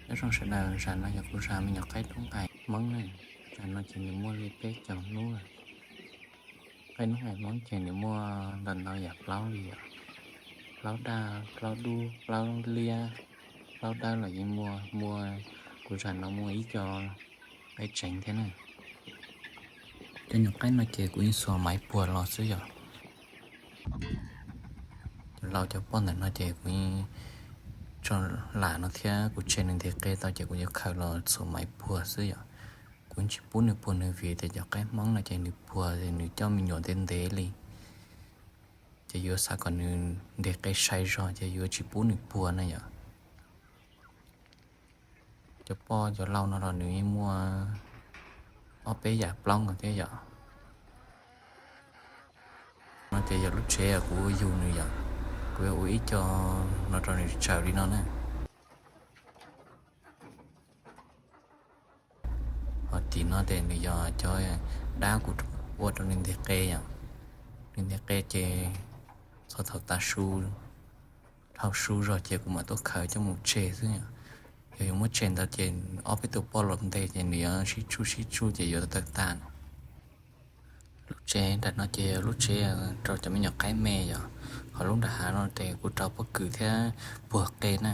Nyob zoo sawv daws, zam no yog kuv zam me nyuam qaib noob ais Hmoob na. Zam no ces nws muaj li peb caug hnub lawm. Qaib noob ais Hmoob ces nws muaj ntau ntau yam plaub li yom. Plaub daj, plaub dub, plaub liab, plaub dawb los yeej muaj, muaj, kuv zam no muaj ib co qaib tseev thiab na. Cov nyuam qaib no ces kuv yeej xuas maiv puag los xwb yom. Cov laus cov poj ntawm no ces kuv yeej tso lam no thiab kuv tseg nws ntes qe tau ces kuv yuav khaws los xuas maiv puag xwb yom. Kuv yeej tsis pub nws puag nws vim tias cov qaib Hmoob no ces nws puag ces nws coj me nyuam ntev ntev li. Ces yuav xav kom nws ntes qe sai zog ces yuav tsis pub nws puag na yom. Cov poj cov laus no los nws yeej muaj ob peb yam plaub nkaus thiab yom. No ces yog lub tsev kuv ua yug nws yom, kuv yuav ua ib co no rau nws tsawm li no na. Ho tim no ces nws yog cov dab kuv ua rau nws ntes qe yom. Nws ntes qe ces txog thaum tav su, dhau su zog ces kuv mam tuaj khaws coj mus tseg xwb yom. Yog yuav muab tseg ntawd ces ob peb tus poj los ntes ces nws yuav sib tsuj sib tsuj ces yuav tawg tag. Lub tsev nram no ces yog lub tsev rau cov me nyuam qaib me yom, ho lub nram hav no ces kuv rau pob kws thiab puag qe na.